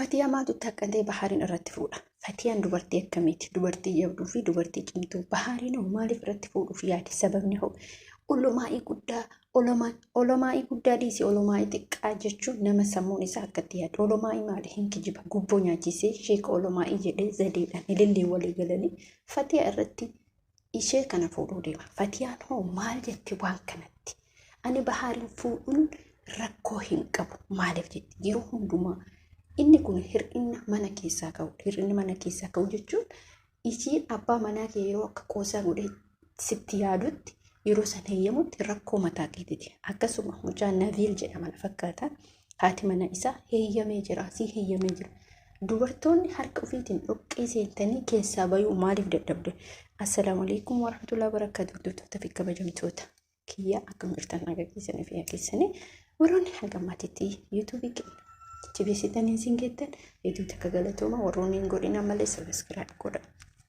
Fatiyaa maaltu itti haqqatee Bahaariin irratti fuudha? Fatiyaan dubartii akkamiiti? Dubartii jabduu fi dubartii cimtuu. Bahaariin hoo maaliif irratti fuudhuuf yaade? Sababni hoo? Olomaa'ii guddaa, olomaa'ii guddaa dhiisi olomaa'ii xiqqaa jechuun nama sammuun isaa akkatti yaadu. Olomaa'ii maali? Hin kijiba. Gubboo nyaachisee sheeka olomaa'ii jedhee zadeedhaan ilillee walii galanii Fatiyaa irratti ishee kana fuudhuu deema. Fatiyaan hoo maal jetti waan kanatti? Ani Bahaariin fuudhuun rakkoo hin qabu. Maaliif jetti? Yeroo hundumaa inni kun hir'ina mana keessaa ka'u. Hir'inni mana keessaa ka'u jechuun ishiin abbaa manaa kee yeroo akka qoosaa godhee sitti yaadutti yeroo san heeyyamutti rakkoo mataa keetiiti. Akkasuma mucaa Naviil jedhama na fakkaata. Haati mana isaa heeyyamee jira. Sii heeyyamee jira. Dubartoonni harka ofiitiin dhoqqee seentanii keessaa bayuu maaliif dadhabde? Assalaamu alaikum warahmatullahi wabarakatuh. Hordoftoota fi kabajamtoota kiyya akkam jirtan nagaa keessanii fi keessanii warroonni hanga ammaatitti yuutuubii keenya jajjabeessitanii isin geettan hedduu takka galatooma warroonni hin godhin ammallee sabiskiraayib godha.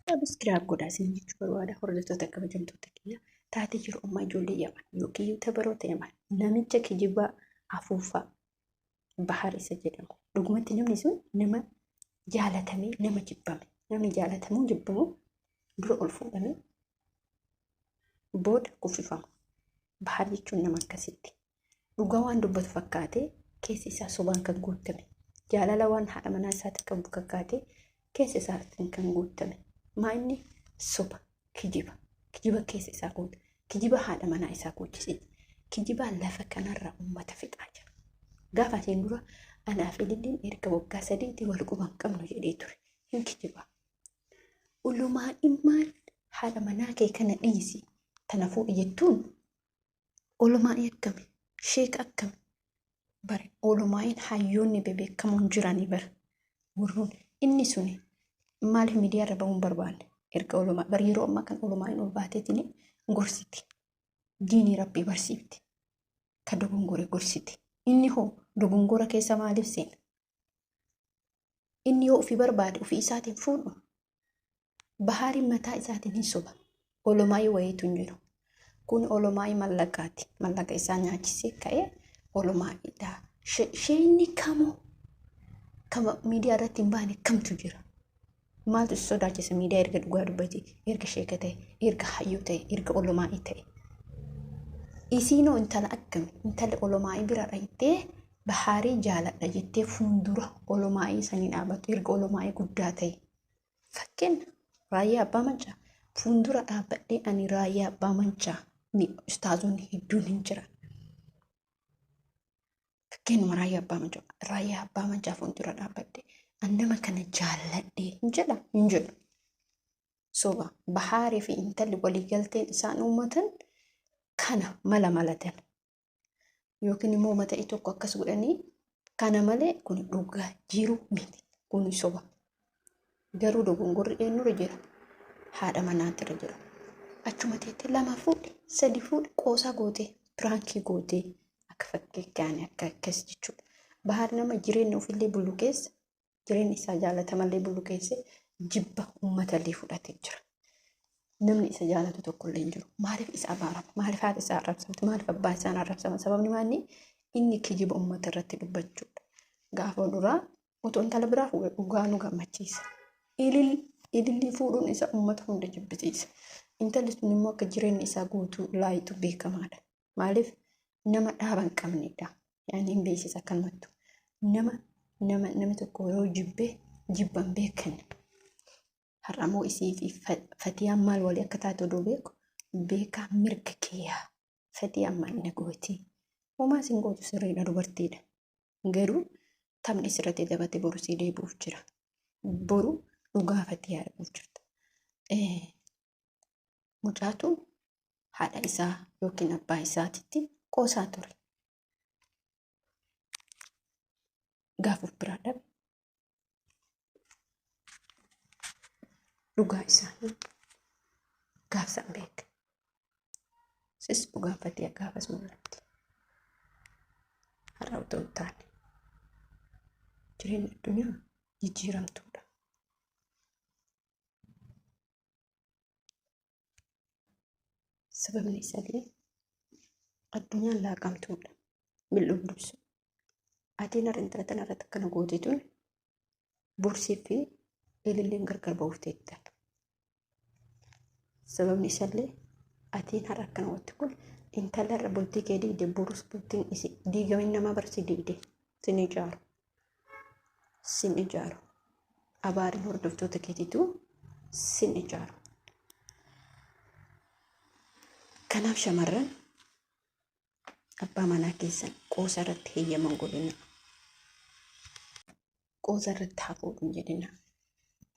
Sabiskiraayib godha isin jechuu barbaada hordoftoota kabajamtoota kiyya taatee jiru ammaa ijoollee yaman yookiin yuutuubaroota yaman namicha kijibaa afuufaa Bahar isa jedhamu. Dhugumatti namni sun nama jaalatamee nama jibbame. Namni jaalatamuu jibbamu dura ol fuudhamee booda kuffifama. Bahar jechuun nama akkasitti. Dhugaa waan dubbatu fakkaatee keessi isaa sobaan kan guuttame. Jaalala waan haadha manaa isaatti qabu fakkaatee keessa isaatiin kan guuttame. Maa inni soba, kijiba. Kijiba keessa isaa guute. Kijiba haadha manaa isaa guuchise. Kijibaan lafa kanarra uummata fixaa jira. Gaafa asiin dura anaaf ililliin erga waggaa sadiitti wal quba hin qabnu jedhee ture. Hin kijiba. Ulumaa dhimmaan haadha manaa kee kana dhiisi. Tana fuudhi jettuun olumaa'ii akkami? Sheeka akkami? Bare olumaa'iin hayyoonni bebeekamoon jiranii bara. Warroon inni suni maaliif miidiyaa irra bahuun barbaanne? Erga olumaa bar yeroo ammaa kan olumaa'iin ol baateetiin gorsiti. Diinii rabbii barsiifti. Ka dogongore gorsiti. Inni hoo dogongora keessa maaliif seena? Inni yoo ofii barbaade ofii isaatiin fuudhu. Bahaariin mataa isaatiin hin soba. Olomaayii wayiitu hin jiru. Kun olomaayii mallaqaati. Mallaqa isaa nyaachisee ka'ee olomaayiidha. Sheenni kamuu kama miidiyaa irratti hin baane kamtu jira? Maaltu si sodaachisa miidiyaa erga dhugaa dubbate, erga sheeka ta'e, erga hayyuu ta'e, erga olomaayii ta'e. Isiinoo intala akkami? Intala olomaayii bira dhayxee Bahaarii jaaladha jettee fuuldura olomaayii sanii dhaabattu erga olomaayii guddaa ta'e. Fakkeenya raayyaa abbaa mancaa fuuldura dhaabbadhee ani raayyaa abbaa mancaa ni ustaazonni hedduun hin jiran. Fakkeenyuma raayyaa abbaa mancaa raayyaa abbaa mancaa fuuldura dhaabbadhee an nama kana jaalladhee hin jedha hin jedhu. Soba bahaarii fi intalli waliigalteen isaan uummatan kana mala malatan. Yookiin immoo mata'ii tokko akkas godhanii kana malee kun dhugaa jiru miti. Kun soba. Garuu dogongorri eenyurra jira? Haadha manaatirra jira. Achuma teettee lama fuudhi, sadi fuudhi, qoosaa gootee, piraankii gootee akka fakkii gaanii akka akkas jechuudha. Bahar nama jireenya ofillee bulu keessa jireenya isaa jaalatamallee bulu keessa jibba uummatallee fudhatee jira. Namni isa jaalatu tokkollee hin jiru. Maaliif isa abaarama? Maaliif haati isaa arrabsamti? Maaliif abbaa isaan arrabsama? Sababni maali? Inni kijiba uummata irratti dubbachuudha. Gaafa duraa otoo intala biraa fuudhe dhugaa nu gammachiisa. Ilil ilillii fuudhuun isa uummata hunda jibbisiisa. Intalli sun immoo akka jireenyi isaa guutuu laayitu beekamaadha. Maaliif nama dhaaba hin qabnedha. Yaani hin beeksisa akkanumattu. Nama nama namni tokko yeroo jibbe jibba hin beekan. Har'a immoo isii fi Fatiyaan maal walii akka taate odoo beeku beekaa mirga kiyyaa. Fatiyaan maal na gooti? Homaa sin gootu sirriidha dubartiidha. Garuu taphni sirratti taphate boru sii deebi'uuf jira. Boru dhugaa Fatiyaa arguuf jirta. Mucaatu haadha isaa yookiin abbaa isaatitti qoosaa ture. Gaafa of biraa dhabe dhugaa isaanii gaafsan beeka. Sis dhugaan Fatiyaa gaafas mul'atti. Har'a otoo hin taane jireenyi addunyaa jijjiiramtuudha. Sababni isaallee addunyaan laaqamtuudha. Mil'uun dursu. Atiin har'a intala tana irratti akkana goote tun Borsii fi ililleen gargar ba'uuf teetta. Sababni isaallee atiin har'a akkana watti kun intala irra bultii kee diigde, borus bultiin isi diigamin nama barsi diigde sin ijaaru. Sin ijaaru. Abaariin hordoftoota keetiitu sin ijaaru. Kanaaf shamarran, abbaa manaa keessan qoosa irratti heeyyaman godhina. Qoosa irratti hafuudhu hin jedhina.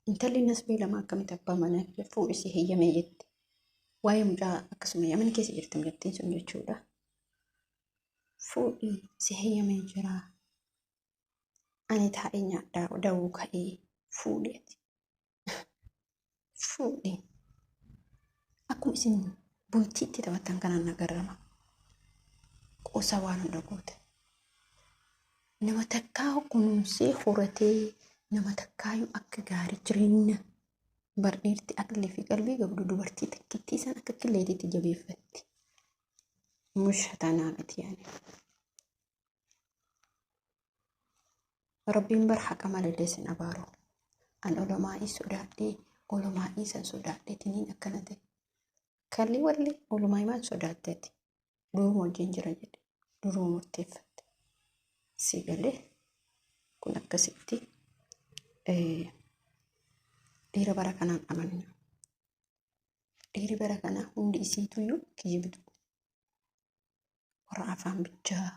Intalli nasbee lama akkamitti abbaa manaa kiyya fuudhisi heeyyamee jetti? Waa'ee mucaa akkasuma Yaman keessa jirti mucattiin sun jechuudha. Fuudhii si heeyyamee jira. Ani taa'ee nyaadhaa dawuu ka'ee, fuudhi ati. Fuudhi. Akkuma isin bultiitti taphattan kanaan nagarrama. Qoosa waan hunda goota. Nama takkaa kunuunsee horatee, nama takkaayyuu akka gaarii jireenya bardheerti aqlii fi qalbii qabdu dubartii takkittii isaan akka killeetiitti jabeeffatti. Mushatanaa miti yaani. Rabbiin bar haqa malallee sin abaaru. An olomaa'ii sodaadhee, olomaa'ii san sodaadhee tiniin akkana ta'e. Kalli walli olomaa'ii maal sodaatteeti? Duruma wajjin jira jedhe. Duruma murteeffatte. Si galee kun akkasitti dhiira bara kanaan amanna. Dhiirri bara kanaa hundi isiituyyuu kijibdu. Warra afaan bichaa,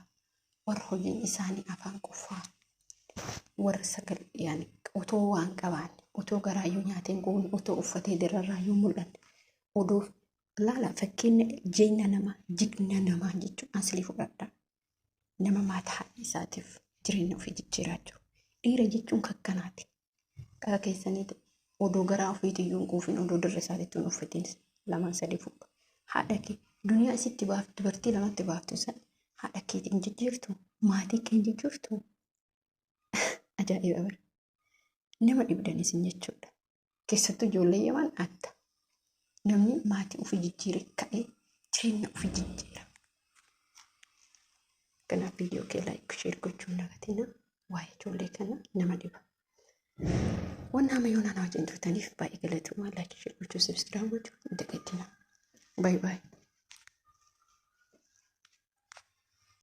warra hojiin isaanii afaan qofaa, warra sagal yaani otoo waan qabaanne, otoo garaayyuu nyaateen quufne, otoo uffatee dirrarraayyuu mul'anne, odoo laala fakkeenya jireenya namaa, jigna namaa jechuun aslii fudhadha. Nama mataa isaatiif jireenya ofii jijjiiraa jiru. Dhiira jechuun kakkanaati. Qara keessaniiti odoo garaa ofiitiyyuu hin quufin, odoo dirra isaatiitti hin uffatin lamaan sadii fuudha. Haadha kee duniyaa isitti baaftu, dubartii lamatti baaftu san haadha keetiin hin jijjiirtu, maatii kee hin jijjiirtu. Ajaa'iba bara. Nama dhibdan isin jechuudha. Keessattuu ijoollee Yaman adda. Namni maatii ofii jijjiire ka'ee jireenya ofii jijjiira. Kanaaf viidiyoo kee like, share gochuun dagatina. Waa'ee ijoollee kana nama dhiba. Wanna amma yoonaa na wajjin turtaniif baay'ee galatoomaa. Like, share gochuu, subscribe gochuu hin dagatina. Bye bye.